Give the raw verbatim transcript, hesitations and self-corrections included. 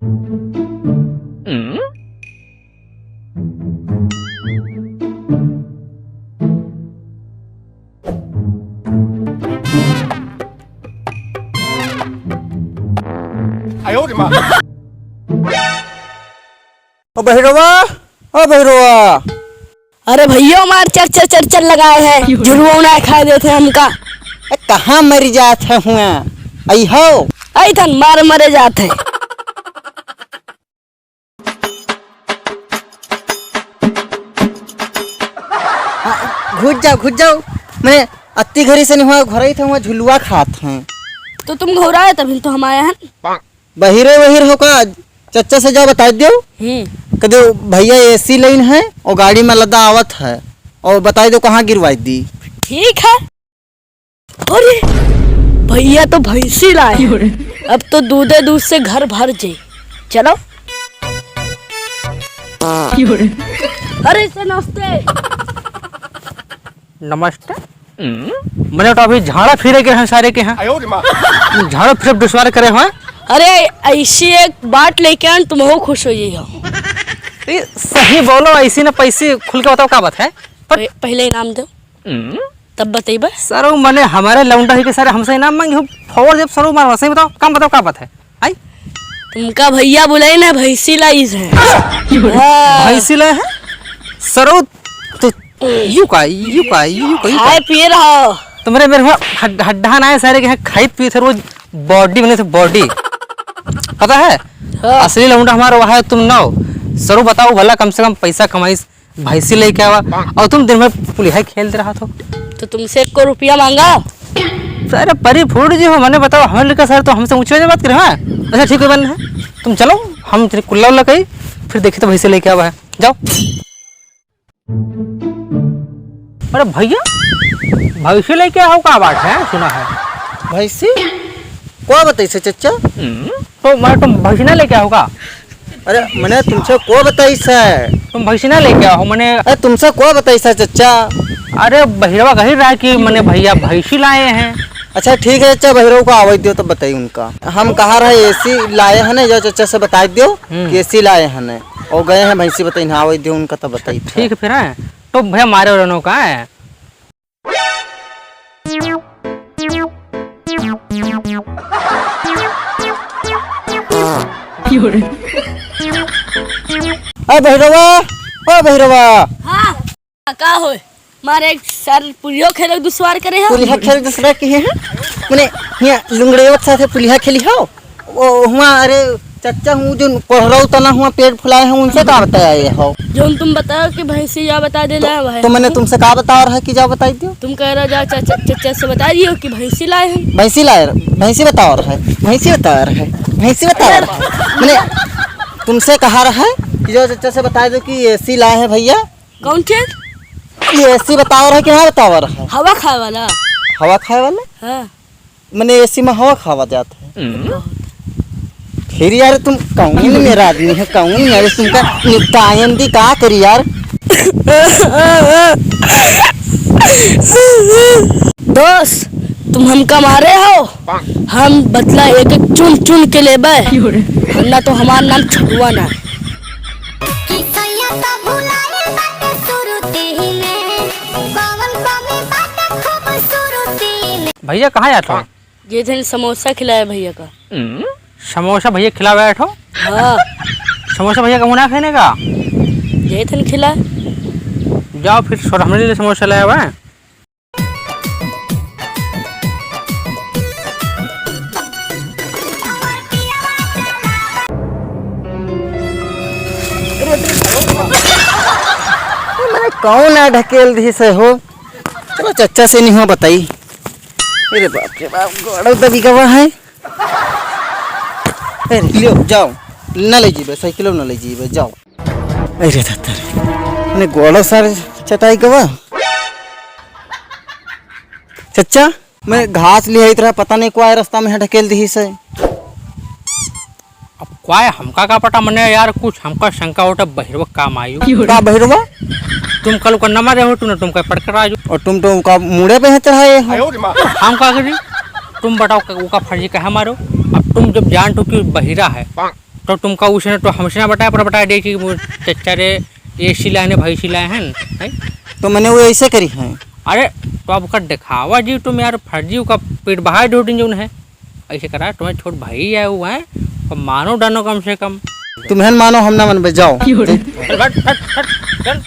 ओ बहिरवा, ओ बहिरवा। अरे भइया, मार चर चर चर चर लगाए है, झुलुआ ना खाए देते हमका। ए, कहाँ मर जात है हुआ? आई हो। आई थन मार मरे जात है। हाँ, घुस जाओ, घुस जाओ। मैं अत्ती घरी से नहीं हुआ, घर ही थे, हुआ झुलुआ खात हैं। तो तुम घोरा है, तभी तो हम आए हैं। बहिरे वहिर हो का? चच्चा से जाओ बताइ दियो। हम्म। कह दियो, "भइया एसी लाइन है और गाड़ी में लदा आवत है, और बताइ दियो कहाँ गिरवाइ दी।" ठीक है। अरे, भइया तो भैंसी लाए हैं। अब तो दूधे दूध से घर भर जे। चलो। अरे, सर, नमस्ते। नमस्ते। मने तो अभी झाड़ा फिरे के हैं सारे के हैं। आयो रे माँ। झाड़ा फिरे दुश्वार करे हैं। अरे, ऐसी एक बात लेके आन, तुम हो खुश हो जाइयो। ए, सही बोलो, ऐसी ना पैसी, खुल के बताओ का बात है? पट- पह-, पहले इनाम दो, तब बतइबे। सर, वो मने हमारे लौंडा ही के सारे हमसे इनाम मांगे हो, फौर जब सर, मारो, सही बताओ, कम बताओ का बात है? आई? तुमका भइया बुलाए ना, भैंसी लाइस है। हाँ। भैंसी लाए हैं? सर, वो तो यू का, यू का, यू का, यू का? खाए पिए रहो। तुम्हरे मेरे हुआ हड-, हड्डा ना है सारे के यहाँ खाइत पिए थे रोज, बॉडी बने थे बॉडी। पता है? हाँ। असली लौंडा हमारा वह है, तुम ना हो। सरू बताओ भला, कम से कम पैसा कमाई, भैंसी लेके आवा, और तुम दिन भर पुलिया खेलते रहा थो। तो तुमसे एक को रुपया मांगा? अरे परी फूट जी हो, मने बताओ, हमारे लड़का सर तो हमसे ऊंचे में बात करे, हाँ? अच्छा ठीक है, बन है, तुम चलो, हम तेरे कुल्ला उल्ला कही, फिर देखी तो भैंसी लेके आवा है, जाओ। अरे भइया, भैंसी लेके आओ का बात है, सुना है। भैंसी? को बताइस है चच्चा? तो मैं, तुम भैंसी ना लेके आओ का? अरे मने तुमसे को बताइस है? तुम भैंसी ना लेके आओ, मने अरे तुमसे को बताइस है चच्चा? अरे बहिरवा कही रहा कि मने भइया भैंसी लाए हैं। अच्छा ठीक है चच्चा, बहिरवा को आवे दियो तो बताई उनका। हम कहा रहे एसी लाए हैं ना, जो चच्चा से बताइ दियो हम्म। कि एसी लाए हैं ना। और गए हैं भैंसी बताइन, हाँ, वही दे उनका तो बताई था। ठीक है फिर, हैं? तो भैया मारे वालों का है। ओ भैरवा, ओ भैरवा। हाँ। का होय? मारे एक सार पुलियो खेले दुश्वार करे हो। पुलिया खेले दुश्वार किहे हैं? मने हियाँ लुंगड़ेवत साथे पुलिया खेली हो? ओ, हुआँ, अरे, चच्चा हूँ, जो कोहराऊ तना हुआँ पेट फुलाए हैं, उनसे का बताए हो? जो तुम बताओ कि भैंसी जा बता देला तो, है, वह। तो मने तुमसे का बताओ रहा कि जाओ बताई दियो? तुम कह रहा जाओ चच्चा, चच्चा से बता दियो कि भैंसी लाए हैं। भैंसी लाए, भैंसी बताओ रहा है, भैंसी बताओ रहा है, भैंसी बताओ रहा है। मने तुमसे कहा रहा है कि जाओ चच्चा से बता दो कि एसी लाए हैं भैया। कौन चीज? ये एसी बताओ रहा है कि हाँ बताओ रहा है? हवा खाए वाला। हवा खाए वाला? हाँ। मने एसी में हवा खावा जात है। फिर यार तुम कौन मेरा आदमी है, कौन यार तुमका निपटायन दी का करी यार? दोस्त, तुम हमका मारे हो, हम बदला एक एक चुन चुन के लेबे, ना तो हमार नाम छुआ ना। कि सैया तो भुलाइल बाटे सुरती में, कवन कमी बाटे खूबसूरती में। भैया, कहाँ जात हो? ये धन समोसा खिलाए भैया का। समोसा भैया खिलावे बैठो? हाँ। समोसा भैया कहूँ ना खाने का? ये धन खिलाए। जाओ फिर, सर, हमरे लिए समोसा लाए हुआ है। मने कौन आ ढकेल दी से हो? चलो चच्चा से नहीं हो बताई। अरे बाप रे बाप, गोड़ो दबी गवा है। अरे लियो, जाओ, न ले जीबे, साइकिलो न ले जीबे, जाओ। अरे दादा रे, मने गोड़ो सारे चटाई गवा। चच्चा, मैं घास लिहाइत रहा, पता नहीं कोई रास्ता में ढकेल दी से। अब कोई हमका का पता, मने यार कुछ हमका शंका होता बहिरवा काम आयु। का बहिरवा? तुम कल को न मारे हो, तुमने तुमका पकड़ कर आयु। और तुम तो उनका मुड़े पे है चढ़ाए हो। हम का करी? तुम बताओ, उका फर्जी कहे मारो? अब तुम जब जानत हो कि बहिरा है, तो तुमका उसे ना तो हमसे ना बताए, पर बताए दे कि वो चच्चा रे, ये सिलाए ने भाई सिलाए हैं, हैं? तो मैंने वो ऐसे करी है। अरे, तो अब ओकर दिखावा जी तुम यार, फर्जी ओका पीठ बहाए दो दिन जौन है। ऐसे करा, तुम्हें छोट भाई आए हुआ है, और मानो डानो कम से कम। तुम्हें मानो, हम ना मनबे, जाओ। हट, हट, हट, चल।